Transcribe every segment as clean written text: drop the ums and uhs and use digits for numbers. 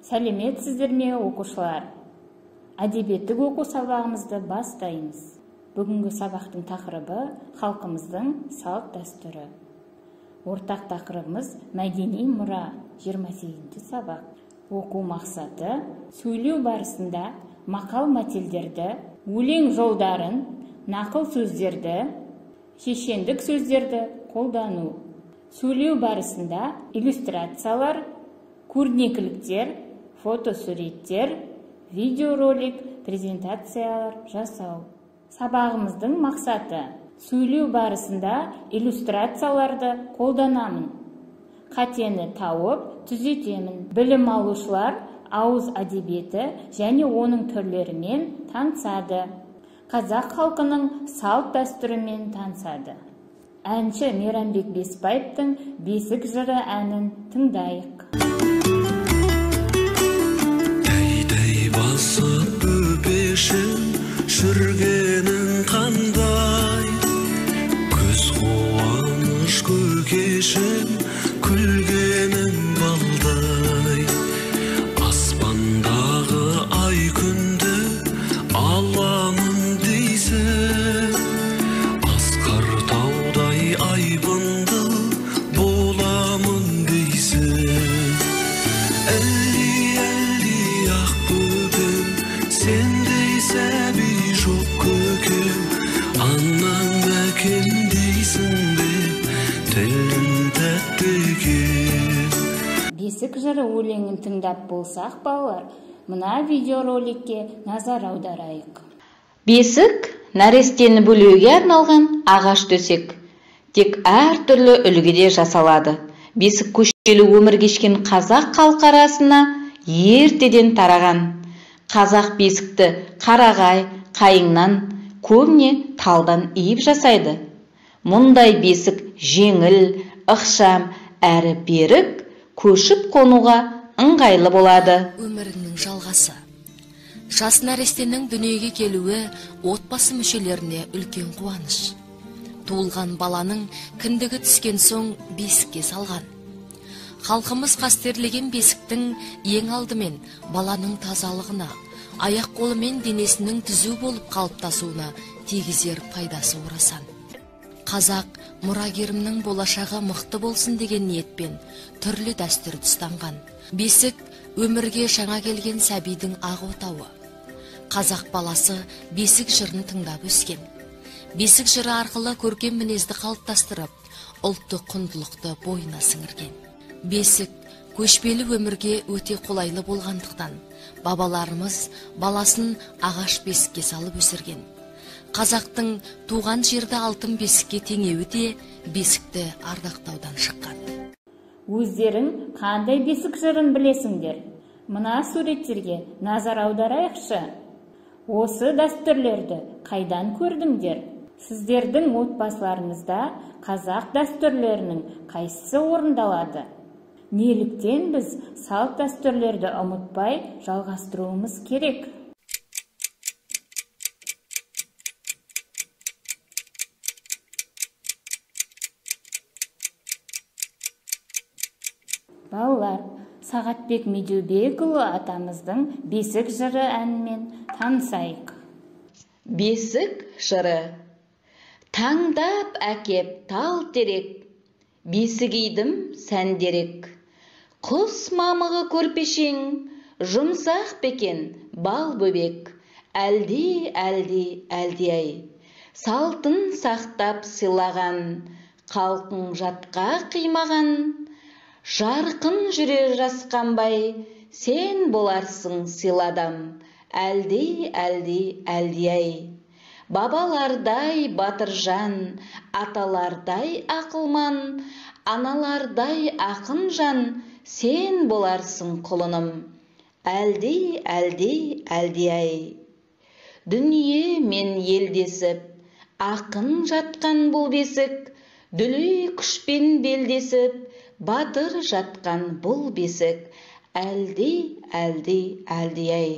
Сәлеметсіздер ме, оқушылар? Әдебиеттік оқу сабағымызды бастаймыз. Бүгінгі сабақтың тақырыбы халқымыздың салт-дәстүрі. Ортақ тақырыбымыз мәдени мұра, 28-ші сабақ. Оқу мақсаты: сөйлеу барысында мақал-мәтелдерді, өлең жолдарын, нақыл сөздерді, шешендік сөздерді қолдану. Сөйлеу барысында иллюстрациялар, көрнекіліктер, фотосуреттер, видеоролик, презентациялар жасау. Сабағымыздың мақсаты: сөйлеу барысында иллюстрацияларды қолданамын, қатені тауып түзетемін. Білім алушылар ауыз әдебиеті және оның түрлерімен танысады. Қазақ халқының салт-дәстүрімен танысады. Әнші Мейрамбек Бесбаевтың «Бесік жыры» әнін тыңдайық. Тәй-тәй басып бөпешім, жүргенің қандай? Көз қуаныш көкешім, күлгенің балдай. Аспандағы ай күнді аламын дейсің, асқар таудай айбынды боламын дейсің. Әлди, әлди ақ бөпем, сендей сәби жоқ көкем, анаң әкем дейсің бе, тілің тәтті екен. Бесік жыры өлеңін тыңдап болсақ, балалар, мына видеороликке назар аударайық. Бесік нәрестені бөлеуге арналған ағаш төсек. Тек әртүрлі үлгіде жасалады. Бесік көшпелі өмір кешкен қазақ халқы арасына ертеден тараған. Қазақ бесікті қарағай, қайыңнан, көбіне талдан иіп жасайды. Мұндай бесік жеңіл, ықшам, әрі берік, көшіп қонуға ыңғайлы болады. Өміріңнің жалғасы. Жас нәрестенің дүниеге келуі отбасы мүшелеріне үлкен қуаныш. Туылған баланың кіндігі түскен соң бесікке салған. Халқымыз қастерлеген бесіктің ең алдымен баланың тазалығына, аяқ қолы мен денесінің түзу болып қалыптасуына тигізер пайдасы орасан. Қазақ мұрагерімнің болашағы мықты болсын деген ниетпен түрлі дәстүрді ұстанған. Бесік өмірге жаңа келген сәбидің ақ отауы. Қазақ баласы бесік жырын тыңдап өскен. Бесік жыры арқылы көркем мінезді қалыптастырып, ұлттық құндылықты бойына сіңірген. Бесік көшпелі өмірге өте қолайлы болғандықтан, бабаларымыз баласын ағаш бесікке салып өсірген. Қазақтың туған жерді алтын бесікке теңеуі де бесікті ардақтаудан шыққан. Өздерің қандай бесік жырын білесіңдер? Мына суреттерге назар аударайықшы. Осы дәстүрлерді қайдан көрдіңдер? Сіздердің отбасыларыңызда қазақ дәстүрлерінің қайсысы орындалады? Неліктен біз салт дәстүрлерді ұмытпай жалғастыруымыз керек? Балалар, Сағатбек Медеубекұлы атамыздың бесік жыры әнімен танысайық. Бесік жыры. Таңдап әкеп тал терек, бесік идім сәндерек. Құс мамығы көрпешең, жұмсақ бекен бал бөбек. Әлди, әлди, әлди ай. Салтын сақтап сыйлаған, халқың жатқа қимаған. Жарқын жүрер жасқанбай, сен боларсың сыйладам. Әлди, әлди, әлди ай. Бабалардай батыржан, аталардай ақылман, аналардай ақынжан, сен боларсың құлыным. Әлди, әлди, әлди ай. Дүние мен елдесіп, ақын жатқан бұл бесік, дүлей күшпен белдесіп, батыр жатқан бұл бесік. Әлди, әлди, әлди ай.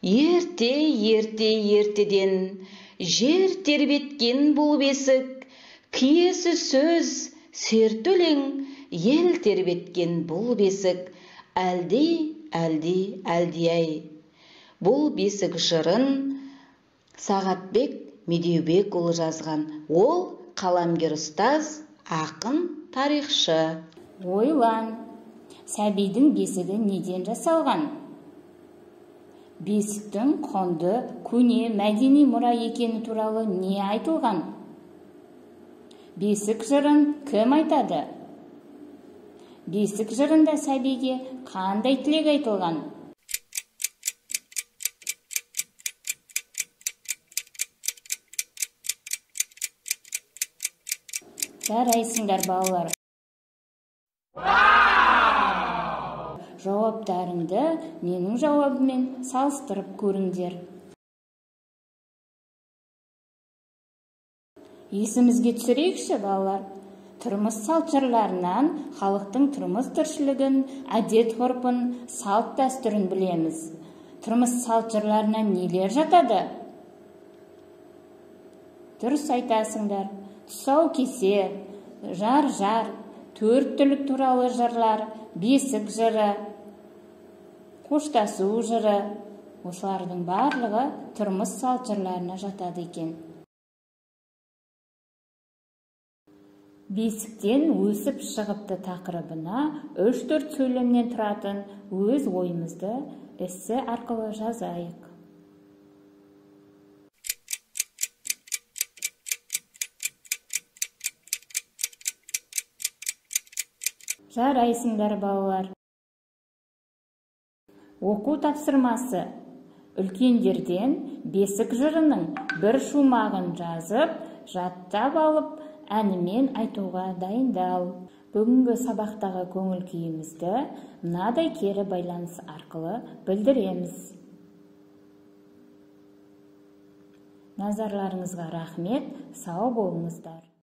Ерте, ерте, ертеден жер тербеткен бұл бесік, киесі сөз, серт өлең, ел тербеткен бұл бесік. Әлди, әлди, әлди-ай. Бұл бесік жырын Сағатбек Медеубекұлы жазған. Ол қаламгер ұстаз, ақын, тарихшы. Ойлан. Сәбидің бесігі неден жасалған? Бесіктің құнды көне мәдени мұра екені туралы не айтылған? Бесік жырын кім айтады? Бесік жырында сәбиге қандай тілек айтылған? Жарайсыңдар, балалар. Жауаптарыңды менің жауабыммен салыстырып көріңдер. Есімізге түсірейікші, балалар. Тұрмыс салт жырларынан халықтың тұрмыс тіршілігін, әдет ғұрпын, салт дәстүрін білеміз. Тұрмыс салт жырларына нелер жатады? Дұрыс айтасыңдар. Тұсаукесер, жар-жар, төрт түлік туралы жырлар, бесік жыры, қоштасу жыры, осылардың барлығы тұрмыс салт жырларына жатады екен. Бесіктен өсіп шығыпты тақырыбына 3-4 сөйлемнен тұратын өз ойымызды эссе арқылы жазайық. Жарайсыңдар, балалар. Оқу тапсырмасы. Үлкендерден бесік жырының бір шумағын жазып, жаттап алып, әнімен айтуға дайындал. Бүгінгі сабақтағы көңіл күйімізді мынадай кері байланыс арқылы білдіреміз. Назарларыңызға рахмет, сау болыңыздар.